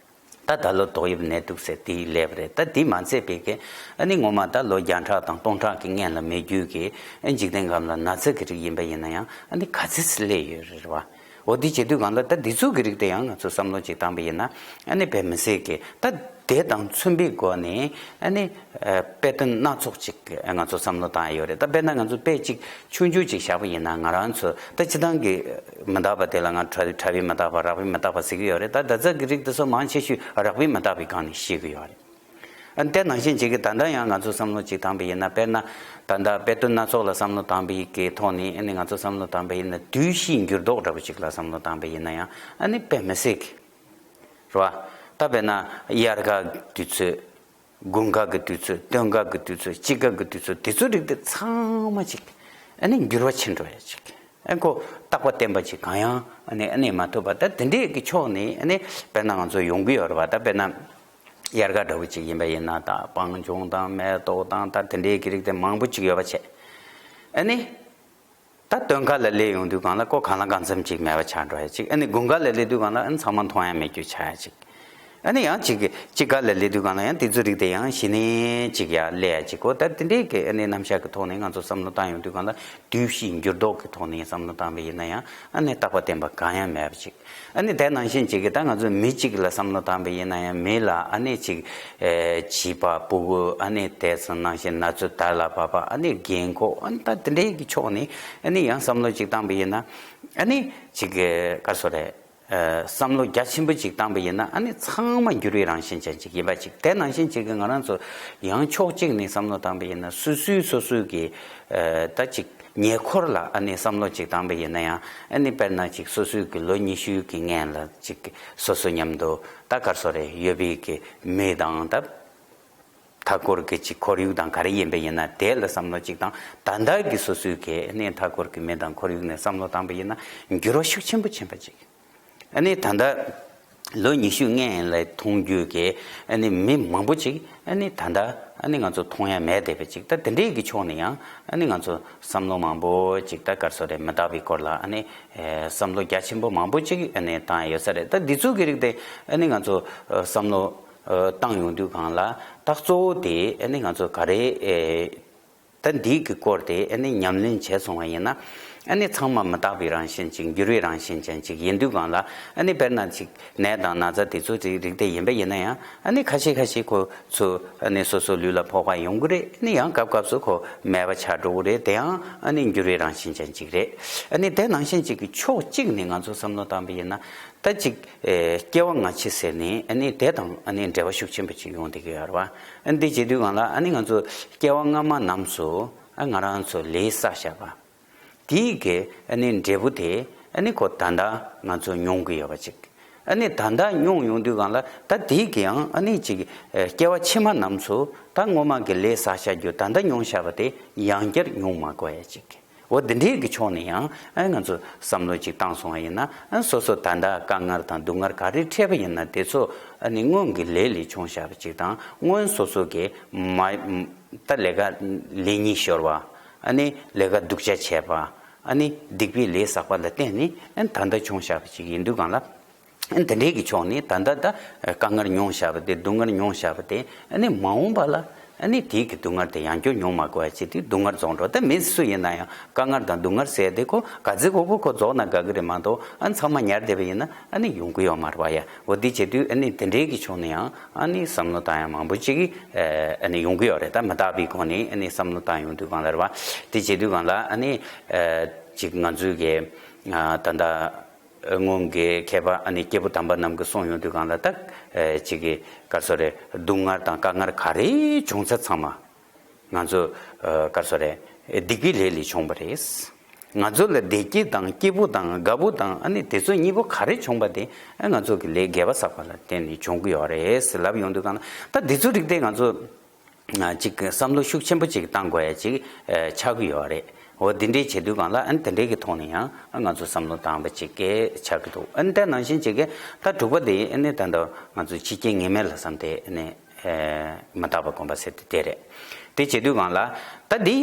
ད་ད་ལོ་ཏོག་དབྱིབས་ནད་དུག་ཟེར་དེ་སླེབས་རེད། ད་དེ་མ་ཚད་པའི་གི་ཨ་ནི་སྔོན་མ་ད་ལོ་བརྒྱ་ཕྲག་དང་སྟོང་ཕྲག་གི་སྔོན་ལ་མེད་རྒྱུ་གི་ཨ་འཇིག་རྟེན་སྒང་ལ་ན་ཚ་གི་རིགས་ཡིན་པ་ཡིན་ན་ཡང་ཨ་ནི་ག་ཚོད་སླེབས་ཡོད་རེད་བ། འོ་དེ་བྱེད་དུས་སྒང་ལ་ད་འདི་ཚོ་གི་རིགས་དེ་ཡང་ང་ཚོ་བསམ་བློ་ཅིག་བཏང་པ་ཡིན་ན་ཨ་ནི་དཔེ་མི་སྲིད་གི་ད་དེ་དང་མཚུངས་པའི་སྒོ་ནས་ཨ་ནི་ཨ་དཔེ་དོན་སྣ་ཚོགས་ཅིག་ང་ཚོ་བསམ་བློ་བཏང་ཡ་ཡོད་རེད། ད་དཔེར་ན་ང་ཚོ་དཔེ་ཅིག་ཆུང་ཆུང་ཅིག་བཞག་པ་ཡིན་ན། ང་རང་ཚོ་ད་སྤྱིར་བཏང་གི་མི་རྟག་པ་དེ་ལ་ང་གྲགས་གྲགས་པའི་མི་རྟག་པ། རགས་པའི་མི་རྟག་པ་ཟེར་གི་ཡོད་རེད། ད་ད་ལྟ་གི་རིགས་དེ་ཚོ་མང་ཆེ་ཤོས་རགས་པའི་མི་རྟག་པའི་སྒང་ནས་བཤད་གི་ཡོད་རེད། ཨ་ནི་དེ་ནང་བཞིན་ཅིག་གི་ད་ལྟ་ཡང་ང་ཚོ་བསམ་བློ་ཅིག་བཏང་པ་ཡིན་ན། དཔེར་ན་ད་ལྟ་དཔེ་དོན་སྣ་ཚོགས་ལ་བསམ་བློ་བཏང་པའི་གི་ཐོག་ནས་ཨ་ནི་ང་ཚོ་བསམ་བློ་བཏང་པ་ཡིན་ན། དུས་བཞིའི་འགྱུར་ལྡོག་འདྲ་པོ་ཅིག་ལ་བསམ་བློ་བཏང་པ་ཡིན་ན་ཡང་ཨ་ནི་དཔེ་མི་སྲིད་གི་རེད་བ། ད་དཔེར་ན་དབྱར་ཁ་དུས་ཚོད། དགུན་ཁ་གི་དུས་ཚོད། སྟོན་ཁ་གི་དུས་ཚོད། དཔྱིད་ཀ་གི་དུས་ཚོད། དེ་ཚོའི་རིགས་དེ་ཚང་མ་ཅིག་ཨ་ནི་འགྱུར་བ་ཕྱིན་འགྲོ་ཡ་ཅིག་ཨ་ཁོ་རྟག་པ་བརྟན་པ་ཅིག་གང་ཡང་ཨ་ནི་ཨ་ནི་མ་ཐུབ་པ། ད་དེ་འདྲའི་གི་ཕྱོགས་ནས་ཨ་ནི་དཔེར་ན་ང་ཚོ་ཡོང་གི་ཡོད་རེད་བ། ད་དཔེར་ན་དབྱར་ཁ་འདྲ་བོ་ཅིག་ཡིན་པ་ཡིན་ན། ད་སྤང་ལྗོངས་དང་མེ་ཏོག་དང་ད་དེ་འདྲའི་གི་རིགས་དེ་མང་པོ་ཅིག་ཡོད་པ་བྱས། ཨ་ནི། ད་སྟོན་ཁ་ལ་སླེབས་ཡོང་དུས་སྒང་ལ་ཁོ་གང་ལ་གང་འཚམ་ཅིག་མེད་པ་ཆགས་འགྲོ་ཡ་ཅིག་ཨ་ནི་དགུན་ཁ་ལ་སླེབས་དུས་སྒང་ལ་ཨ་ནི་ཚང་མ་མཐོང་ཡ་མེད་རྒྱུ་ཆགས་ཡ་ཅིག་ཨ་ནི་ཡང་ཅིག་དཔྱིད་ཀ་ལ་སླེབས་དུས་སྒང་ལ་ཡང་དེ་ཚོ་རིགས་དེ་ཡང་གཞི་ནས་ཅིག་ཡར་སླེབས་ཡ་ཅིག་འོ་ད་དེ་འདྲའི་གི་ཨ་ནི་རྣམ་གཞག་གི་ཐོག་ནས་ང་ཚོ་བསམ་བློ་བཏང་ཡོང་དུས་སྒང་ལ། དུས་བཞིའི་འགྱུར་ལྡོག་གི་ཐོག་ནས་བསམ་བློ་བཏང་པ་ཡིན་ན་ཡང་ཨ་ནི་རྟག་པ་བརྟན་པ་གང་ཡང་མེད་པ་ཅིག་ཨ་ནི་དེ་ནང་བཞིན་ཅིག་གི་ད་ང་ཚོ་མི་གཅིག་ལ་བསམ་བློ་བཏང་པ་ཡིན་ན་ཡང་མི་ལ་ཨ་ནི་ཅིག་ཨེ་བྱིས་པ་ཕྲུ་གུ། ཨ་ནི་དེ་ཚོ་ནང་བཞིན་ན་ཚོད་དར་ལ་བབས་པ། ཨ་ནི་རྒན་འཁོགས། ཨ་ནི་ད་དེ་འདྲའི་གི་ཕྱོགས་ནས་ཨ་ནི་ཡང་བསམ་བློ་ཅིག་བཏང་པ་ཡིན་ན། ཨ་ནི་ཅིག་གི་ག་རེ་ཟེར་རེད། ཨེ་བསམ་བློ་རྒྱ་ཆེན་པོ་ཅིག་བཏང་པ་ཡིན་ན་ཨ་ནི་ཚང་མ་འགྱུར་བའི་རང་བཞིན་ཅན་ཅིག་ཡིན་པ་ཅིག་དེ་ནང་བཞིན་ཅིག་གི་ང་རང་ཚོ་ཡང་ཕྱོགས་གཅིག་ནས་བསམ་བློ་བཏང་པ་ཡིན་ན། སོ་སོའི་སོ་སོའི་གི་ཨེ་ད་ཅིག་ཉེ་འཁོར་ལ་ཨ་ནི་བསམ་བློ་ཅིག་བཏང་པ་ཡིན་ན་ཡང་། ཨ་ནི་དཔེར་ན་ཅིག་སོ་སོའི་གི་ལོ་ཉི་ཤུའི་གི་སྔོན་ལ་ཅིག་སོ་སོ་མཉམ་དུ་ད་ག་རེ་ཟེར་རེད། ཡོད་པའི་གི་མི་དང་ད་ མཐའ་འཁོར་གྱི་ཅིག་ཁོར་ཡུག་དང་ག་རེ་ཡིན་པ་ཡིན་ན་དེ་ལ་བསམ་བློ་ཅིག་དང་། ད་ལྟ་གི་སོ་སོའི་གི་ཨ་ནི་མཐའ་འཁོར་གྱི་མི་དང་ཁོར་ཡུག་ནས་བསམ་བློ་བཏང་པ་ཡིན་ན་འགྱུར་བ་ཤུགས་ཆེན་པོ་ཕྱིན་པ་ཅིག་ཨ་ནི་ད་ལྟ་ལོ་ཉི་ཤུ་སྔོན་ལ་མཐོང་རྒྱུ་གི་ཨ་ནི་མི་མང་པོ་ཅིག་ཨ་ནི་ད་ལྟ་ཨ་ནི་ང་ཚོ་མཐོང་ཡ་མེད་བསྡད་པ་ཅིག་ད་དེ་འདྲའི་གི་ཕྱོགས་ནས་ཡང་ཨ་ནི་ང་ཚོ་བསམ་བློ་མང་པོ་ཅིག་ད་ག་རེ་ཟེར་རེད། མི་རྟག་པའི་སྐོར་ལ་ཨ་ནི་ཨེ་བསམ་བློ་རྒྱ་ཆེན་པོ་མང་པོ་ཅིག་ཨ་ནི་བཏང་ཡ་ཡོད་ས་རེད། ད་འདི་ཚོ་གི་རིགས་དེ་ཨ་ནི་ང་ཚོ་ཨ་བསམ་བློ་ཨ་བཏང་ཡོང་དུས་སྒང་ལ་ད་གཙོ་བོ་དེ་ཨ་ནི་ང་ཚོ་ག་རེ་ཨེ་ད་འདི་གི་སྐོར་དེ་ཨ་ནི་ཉམས་ལེན་བྱས་སོང་བ་ཡིན་ན། ཨ་ནི་ཚང་མ་མི་རྟག་པའི་རང་བཞིན་ཅིག་འགྱུར་བའི་རང་བཞིན་ཅན་ཅིག་ཡིན་དུས་སྒང་ལ། ཨ་ནི་དཔེར་ན་ཅིག་ནད་དང་ན་ཚ་དེ་ཚོ་ཅིག་རིགས་དེ་ཡིན་པ་ཡིན་ན་ཡང་། ཨ་ནི་ཁ་ཤས་ཁ་ཤས་ཁོ་ཚོ་ཨ་ནི་སོ་སོ་ལུས་ལ་ཕོག་པ་ཡོང་གི་རེད། ཨ་ནི་ཡང་སྐབས་སྐབས་སུ་ཁོ་མེད་པ་ཆགས་འགྲོ་གི་རེད། དེ་ཡང་ཨ་ནི་འགྱུར་བའི་རང་བཞིན་ཅན་ཅིག་རེད། ཨ་ནི་དེ་ནང་བཞིན་ཅིག་གི་ཕྱོགས་གཅིག་ནས་ང་ཚོ་བསམ་བློ་བཏང་པ་ཡིན་ན། ད་ཅིག་ཨེ་སྐྱེ་བ་སྔ་ཕྱི་ཟེར་ནས་ཨ་ནི་དེ་དང་ཨ་ནི་འབྲེལ་བ་ཤུགས་ཆེན་པོ་ཅིག་ཡོང་བསྡད་ཀྱི་ཡོད་རེད་བ། ཨ་ནི་དེ་བྱེད་དུས་སྒང་ལ་ཨ་ནི་ང་ཚོ་སྐྱེ་བ་སྔ་མ་རྣམས་སུ་ཨ་ང་རང་ཚོ་ལས་བསགས་བཞག་པ་དེའི་གི་ཨ་ནི་འབྲས་བུ་དེ་ཨ་ནི་ཁོ་ད་ལྟ་ང་ཚོ་མྱོང་གི་ཡོད་པ་ཅིག་ཨ་ནི་ད་ལྟ་མྱོང་ཡོང་དུས་སྒང་ལ་ད་དེའི་གི་ཡང་ཨ་ནི་ཅིག་ཨེ་སྐྱེ་བ་ཕྱི་མ་རྣམས་སུ་ད་སྔོན་མ་གི་ལས་བསགས་བཞག་རྒྱུ་ད་ལྟ་མྱོང་བཞག་པ་དེ་ཡང་བསྐྱར་མྱོང་མ་དགོས་ཡ་ཅིག་འོ་དེ་འདྲའི་གི་ཕྱོགས་ནས་ཡང་ཨ་ང་ཚོ་བསམ་བློ་ཅིག་བཏང་སོང་བ་ཡིན་ན། ཨ་སོ་སོ་ད་ལྟ་དཀའ་ངལ་དང་སྡུག་བསྔལ་ག་རེ་འཕྲད་པ་ཡིན་ན་དེ་ཚོ་ཨ་ནི་སྔོན་གྱི་ལས་ལས་བྱུང་བཞག་པ་ཅིག་དང་། སྔོན་སོ་སོ་གི་མ་ད་ལས་ཀ་ལས་ཉེས་ཤོར་བ། ཨ་ནི་ལས་ཀ་སྡུག་ཅག་བྱས་པ། ཨ་ནི་སྡིག་པའི་ལས་བསགས་པ་ལ་བརྟེན་ནས་ཨ་ད་ལྟ་བྱུང་བཞག་པ་ཅིག་ཡིན་དུས་སྒང་ལ། ཨ་ནི་དེ་འདྲའི་གི་ཕྱོགས་ནས་ད་ལྟ་ད་དཀའ་ངལ་མྱོང་བཞག་པ་དེ། སྡུག་བསྔལ་མྱོང་བཞག་པ་དེ་ཨ་ནི་མ་འོངས་པ་ལ་ཨ་ནི་དེའི་གི་སྡུག་བསྔལ་དེ་ཡང་བསྐྱར་མྱོང་མ་དགོས་པ་བྱེད་དུས་སྡུག་བསྔལ་རྫོགས་འགྲོ། ད་མི་སུ་ཡིན་ན་ཡང་དཀའ་ངལ་དང་སྡུག་བསྔལ་ཟེར་དེ་ཁོ་ག་ཚོད་གོ་གོ་ཁོ་རྫོགས་ན་དགའ་གི་རེད་མ་གཏོགས། ཨ་ནི་ཚང་མ་ཉར་བསྡད་པ་ཡིན་ན་ཨ་ནི་ཡོང་གི་ཡོད་མ་རེད་བ་ཡ། འོ་དེ་བྱེད་དུས་ཨ་ནི་དེ་འདྲའི་གི་ཕྱོགས་ནས་ཡང་ཨ་ནི་བསམ་བློ་བཏང་ཡ་མང་པོ་ཅིག་ཨ་ནི་ཡོང་གི་ཡོད་རེད། ད་མི་རྟག་པའི་སྒོ་ནས་ཨ་ནི་བསམ་བློ་བཏང་ཡོང་དུས་སྒང་ལ་རེད་བ། དེ་བྱེད་དུས་སྒང་ལ་ཨ་ནི་ཅིག་ང་ཚོའི་གི་ད་ལྟ་སྔོན་གྱི་མཁས་པ་ཨ་ནི་སྐྱེས་བུ་དམ་པ་རྣམས་ཀྱིས་གསུངས་ཡོང་དུས་སྒང་ལ། ད་ཅིག་གི་ག་རེ་ཟེར་རེད། སྡུག་བསྔལ་དང་དཀའ་ངལ་ག་རེ་བྱུང་ཚད་ཚང་མ་ང་ཚོ་ག་རེ་ཟེར་རེད། སྡིག་པའི་ལས་ལས་བྱུང་བ་རེད། ང་ཚོ་ལ་བདེ་སྐྱིད་དང་སྐྱིད་པོ་དང་དགའ་པོ་དང་ཨ་ནི་དེ་ཚོ་གཉིས་པོ་ག་རེ་བྱུང་བ་དེ་ང་ཚོ་གི་ལས་དགེ་བ་བསགས་པ་ལ་བརྟེན་ནས་བྱུང་གི་ཡོད་རེད་ཟེར་ལབ་ཡོང་དུས་སྒང་ལ། ད་འདི་ཚོ་རིགས་དེ་ང་ཚོ། ཅིག་བསམ་བློ་ཤུགས་ཆེན་པོ་ཅིག་བཏང་དགོས་ཡ་ཅིག་ཆགས་ཀྱི་ཡོད་རེད། འོ་འདི་འདྲའི་བྱེད་དུས་སྒང་ལ་ཨ་ནི་དེ་འདྲའི་གི་ཐོག་ནས་ཡང་ང་ཚོ་བསམ་བློ་བཏང་བ་ཅིག་གི་ཆགས་ཀྱི་འདུག་ཨ་ནི་དེ་ནང་བཞིན་ཅིག་གི་ད་དྲུག་པ་དེ་ཨ་ནི་ད་ལྟ་ང་ཚོ་འཆི་རྐྱེན་ངེས་མེད་ལ་བསམ་སྟེ་ཨ་ནི་མི་རྟག་པ་སྒོམ་པ་ཟེར་དེ་དེ་རེད། དེ་བྱེད་དུས་སྒང་ལ་ད་འདི་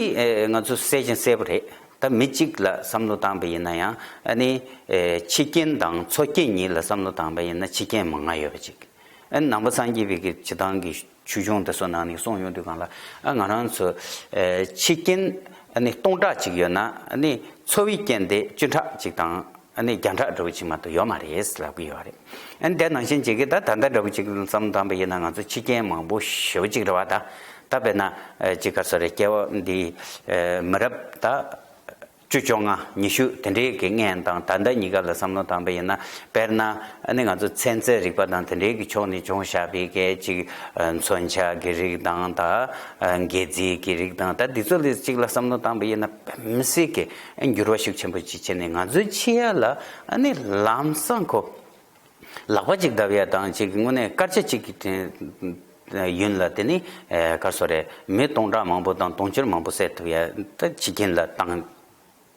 ང་ཚོ་གསལ་ཞིང་གསལ་པོ་རེད། ད་མི་གཅིག་ལ་བསམ་བློ་བཏང་པ་ཡིན་ན་ཡང་ཨ་ནི་འཆི་རྐྱེན་དང་འཚོ་རྐྱེན་གཉིས་ལ་བསམ་བློ་བཏང་པ་ཡིན་ན་འཆི་རྐྱེན་མང་ང་ཡོད་པ་ཅིག་ཨ་ནི་ནང་པ་སངས་རྒྱས་པའི་གི་སྤྱི་བཏང་གི་ཆོས་འབྱུང་དེ་ཚོ་ནང་ནས་གསུངས་ཡོང་དུས་སྒང་ལ། ཨ་ང་རང་ཚོ་ཨེ་འཆི་རྐྱེན་ཨ་ནི་སྟོང་ཕྲག་ཅིག་ཡོད་ན་ཨ་ནི་འཚོ་བའི་རྐྱེན་དེ་བཅུ་ཕྲག་ཅིག་དང་ཨ་ནི་བརྒྱ་ཕྲག་འདྲ་བོ་ཅིག་མ་གཏོགས་ཡོད་མ་རེད་ལབ་ཀྱི་ཡོད་རེད། ཨ་ནི་དེ་ནང་བཞིན་ཅིག་གི་ད་ད་ལྟ་འདྲ་བོ་ཅིག་བསམ་བློ་བཏང་པ་ཡིན་ན་ང་ཚོ་འཆི་རྐྱེན་མང་པོ་ཞེ་པོ་ཅིག་རེད་བ། ད་ད་དཔེར་ན་ཨེ་ཅིག་ག་རེ་ཟེར་རེད། སྐྱེ་བ་འདི་ཨེ་མི་རབས་ད་བཅུ་བཅོ་ལྔ་ཉི་ཤུ་དེ་འདྲའི་གི་སྔོན་དང་ད་ལྟ་གཉིས་ཀ་ལ་བསམ་བློ་བཏང་པ་ཡིན་ན། དཔེར་ན་ཨ་ནི་ང་ཚོ་ཚན་རྩལ་རིག་པ་དང་དེ་འདྲའི་གི་ཕྱོགས་ནས་བྱུང་བཞག་པའི་གི་ཅིག་ཨ་མཚོན་ཆ་གི་རིགས་དང་། ད་ཨ་འགད་རྫས་ཀྱི་རིགས་དང་། ད་འདི་ཚོ་ལ་ཅིག་ལ་བསམ་བློ་བཏང་པ་ཡིན་ན་དཔེ་མི་སྲིད་ཀྱི་འགྱུར་བ་ཤུགས་ཆེན་པོ་ཅིག་ཕྱིན་ནས་ང་ཚོའི་འཆི་ཡ་ལ་ཨ་ནི་ལམ་སང་ཁོ་ལག་པ་ཅིག་བརྡབ་ཡ་དང་ཅིག་དངོས་གནས་སྐར་ཆ་གཅིག་གི་ཡུན་ལ་དེ་ནི་ཨེ་ག་རེ་ཟེར་རེད། མི་སྟོང་ཕྲག་མང་པོ་དང་དུང་ཕྱུར་མང་པོ་བསད་ཐུབ་ཡ་ད་འཆི་རྐྱེན་ལ་བཏང་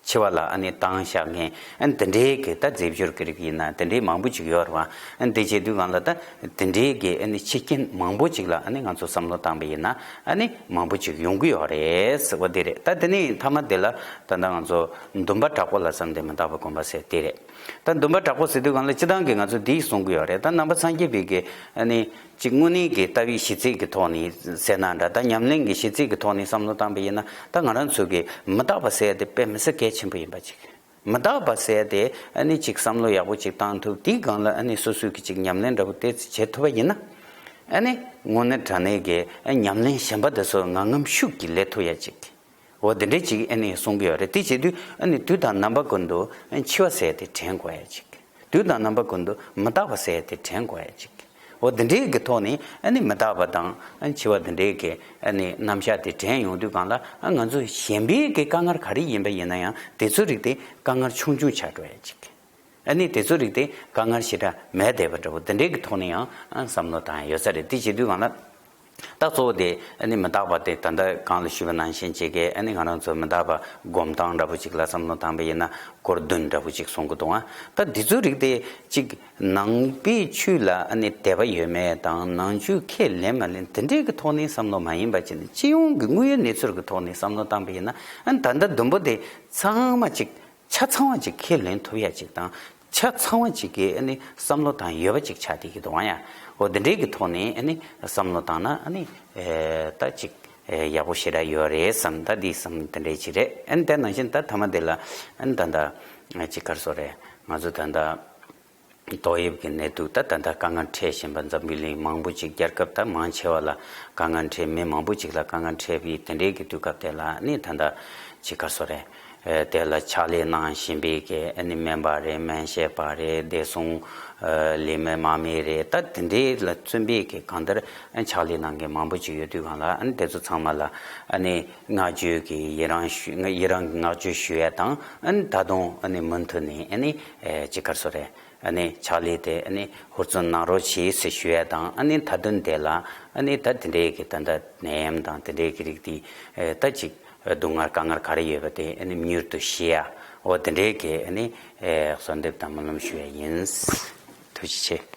འཆི་བ་ལ་ཨ་ནི་བཏང་བཞག་མཁན་ཨ་ནི་དེ་འདྲའི་གི་ད་རྫས་སྦྱོར་གི་རིགས་ཡིན་ན་དེ་འདྲའི་མང་པོ་ཅིག་ཡོད་རེད་བ། ཨ་ནི་དེ་བྱེད་དུས་སྒང་ལ་ད་དེ་འདྲའི་གི་ཨ་ནི་འཆི་རྐྱེན་མང་པོ་ཅིག་ལ་ཨ་ནི་ང་ཚོ་བསམ་བློ་བཏང་པ་ཡིན་ན་ཨ་ནི་མང་པོ་ཅིག་ཡོང་གི་ཡོད་རེད་ཟེར་བ་དེ་རེད། ད་དེ་ནས་མཐའ་མ་དེ་ལ་ད་ལྟ་ང་ཚོ་འདུན་པ་དྲག་པོ་ལ་བསམ་སྟེ་མི་རྟག་པ་སྒོམ་པ་ཟེར་དེ་རེད། ད་འདུན་པ་དྲག་པོ་ཟེར་དུས་སྒང་ལ་སྤྱི་བཏང་གི་ང་ཚོ་འདི་གསུང་གི་ཡོད་རེད། ད་ནང་པ་སངས་རྒྱས་པའི་གི་ཨ་ནི་ཅིག་དངོས་གནས་ཀྱི་ལྟ་བའི་གཞི་རྩའི་གི་ཐོག་ནས་ཟེར་ན་འདྲ། ད་ཉམས་ལེན་གྱི་གཞི་རྩའི་གི་ཐོག་ནས་བསམ་བློ་བཏང་པ་ཡིན་ན། ད་ང་རང་ཚོ་གི་མི་རྟག་པ་ཟེར་ཡ་དེ་དཔེ་མི་སྲིད་གལ་ཆེན་པོ་ཡིན་པ་ཅིག་མི་རྟག་པ་ཟེར་ཡ་དེ་ཨ་ནི་ཅིག་བསམ་བློ་ཡག་པོ་ཅིག་བཏང་ཐུབ། དེའི་སྒང་ལ་ཨ་ནི་སོ་སོས་གི་ཅིག་ཉམས་ལེན་འདྲ་པོ་ཏོག་ཙམ་བྱེད་ཐུབ་པ་ཡིན་ན། ཨ་ནི་དངོས་གནས་དྲང་གནས་ཀྱི་ཉམས་ལེན་གཞན་པ་དེ་ཚོ་ངང་ངམ་ཤུགས་ཀྱིས་ལས་ཐུབ་ཡ་ཅིག་འོ་དེ་འདྲས་ཅིག་ཨ་ནི་གསུང་གི་ཡོད་རེད། དེ་བྱེད་དུས་ཨ་ནི་དུས་དང་རྣམ་པ་ཀུན་ཏུ་ཨ་འཆི་བ་ཟེར་དེ་དྲན་དགོས་ཡ་ཅིག་དུས་དང་རྣམ་པ་ཀུན་ཏུ་མི་རྟག་པ་ཟེར་དེ་དྲན་དགོས་ཡ་ཅིག་འོ་དེ་འདྲས་ཀྱི་ཐོག་ནས་ཨ་ནི་མི་རྟག་པ་དང་ཨ་འཆི་བ་དེ་འདྲས་ཀྱི་ཨ་ནི་རྣམ་གཞག་དེ་དྲན་ཡོང་དུས་སྒང་ལ། ཨ་ང་ཚོ་གཞན་པའི་གི་དཀའ་ངལ་ག་རེ་ཡིན་པ་ཡིན་ན་ཡང་དེ་ཚོ་རིགས་དེ་དཀའ་ངལ་ཆུང་ཆུང་ཆགས་འགྲོ་ཡ་ཅིག་ཨ་ནི་དེ་ཚོ་རིགས་དེ་དཀའ་ངལ་ཞེ་དྲག་མེད་བསྡད་པ་འདྲ་པོ་དེ་འདྲས་ཀྱི་ཐོག་ནས་ཡང་ཨ་བསམ་བློ་བཏང་ཡ་ཡོད་ས་རེད། དེ་བྱེད་དུས་སྒང་ལ། ད་གཙོ་བོ་དེ་ཨ་ནི་མི་རྟག་པ་དེ་ད་ལྟ་གང་ལ་ཞུས་པ་ནང་བཞིན་བྱེད་ཀྱི་ཨ་ནི་ང་རང་ཚོ་མི་རྟག་པ་སྒོམ་སྟངས་འདྲ་པོ་ཅིག་ལ་བསམ་བློ་བཏང་པ་ཡིན་ན་སྐོར་བདུན་འདྲ་པོ་ཅིག་གསུང་གི་འདུག་ཨ། ད་འདི་ཚོའི་རིགས་དེ་ཅིག་ནང་པའི་ཆོས་ལ་ཨ་ནི་དད་པ་ཡོད་མེད་དང་ནང་ཆོས་ཁས་ལེན་མ་ལེན་དེ་འདྲའི་གི་ཐོག་ནས་བསམ་བློ་མ་ཡིན་པ་བྱས་ནས་སྤྱི་ཡོངས་ཀྱི་དངོས་ཡོད་གནས་ཚུལ་གྱི་ཐོག་ནས་བསམ་བློ་བཏང་པ་ཡིན་ན་ཨ་ནི་ད་ལྟ་བདུན་པོ་དེ་ཚང་མ་ཅིག་ཆ་ཚང་བ་ཅིག་ཁས་ལེན་ཐུབ་ཡ་ཅིག་དང་། ཆ་ཚང་བ་ཅིག་གི་ཨ་ནི་བསམ་བློ་དང་ཡོད་པ་ཅིག་ཆགས་བསྡད་ཀྱི་འདུག་ཨང་ཡ། འོ་འདི་འདྲའི་གི་ཐོག་ནས་ཨ་ནི་བསམ་བློ་བཏང་ན་ཨ་ནི་ཨེ་ད་ཅིག་ཨེ་ཡག་པོ་ཞེ་དྲག་ཡོད་རེད་བསམ། ད་འདི་བསམ་འདི་འདྲའི་ཅིག་རེད། ཨ་ནི་དེ་ནང་བཞིན་ད་ཐ་མ་དེ་ལ་ཨ་ནི་ད་ད་ཅིག་ག་རེ་ཟེར་རེད། ང་ཚོ་ད་ད་ཏོག་དབྱིབས་ཀྱི་ནད་དུག་ད་ད་ལྟ་དཀའ་ངལ་འཕྲད་བཞིན་པ་འཛམ་བུ་གླིང་མང་པོ་ཅིག་རྒྱལ་ཁབ་ད་མང་ཆེ་བ་ལ་དཀའ་ངལ་འཕྲད། མི་མང་པོ་ཅིག་ལ་དཀའ་ངལ་འཕྲད་པའི་དེ་འདྲའི་གི་དུས་སྐབས་དེ་ལ་ནི་ད་ལྟ་ཅིག་ག་རེ་ཟེར་རེད། ཨེ་དེ་ལ་ཕྱག་ལས་གནང་བཞིན་པའི་གི་ཨ་ནི་སྨན་པ་རེད། སྨན་ཞབས་པ་རེད། བདེ་སྲུང་ཨེ་ལས་མི་དམག་མི་རེད། ད་དེ་འདྲའི་ལ་བརྩོན་པའི་གི་གང་ལྟར་ཨ་ཕྱག་ལས་གནང་མཁན་མང་པོ་ཅིག་ཡོད་དུས་སྒང་ལ་ཨ་ནི་དེ་ཚོ་ཚང་མ་ལ་ཨ་ནི་བསྔགས་བརྗོད་ཀྱི་ཡི་རང་ཞུ་ཡི་རང་གི་བསྔགས་བརྗོད་ཞུ་ཡ་དང་། ཨ་ནི་ད་དུང་ཨ་ནི་མུ་མཐུད་ནས་ཨ་ནི་ཨེ་ཅིག་ག་རེ་ཟེར་རེད། ཨ་ནི་ཕྱག་ལས་དེ་ཨ་ནི་ཧུར་བརྩོན་གནང་རོགས་བྱེད་ཟེར་ཞུ་ཡ་དང་། ཨ་ནི་མཐའ་དོན་དེ་ལ་ཨ་ནི་ད་དེ་འདྲའི་གི་ད་ལྟ་ནད་ཡམས་དང་དེ་འདྲའི་གི་རིགས་དེ་ཨེ་ད་ཅིག་སྡུག་བསྔལ་དཀའ་ངལ་ག་རེ་ཡོད་པ་དེ་ཨ་ནི་མྱུར་དུ་ཞི་ཡ། འོ་དེ་འདྲའི་གི་ཨ་ནི་ཨེ་གསོལ་འདེབས་དང་སྨོན་ལམ་ཞུ་ཡ་ཡིན། ཐུགས་རྗེ་ཆེ།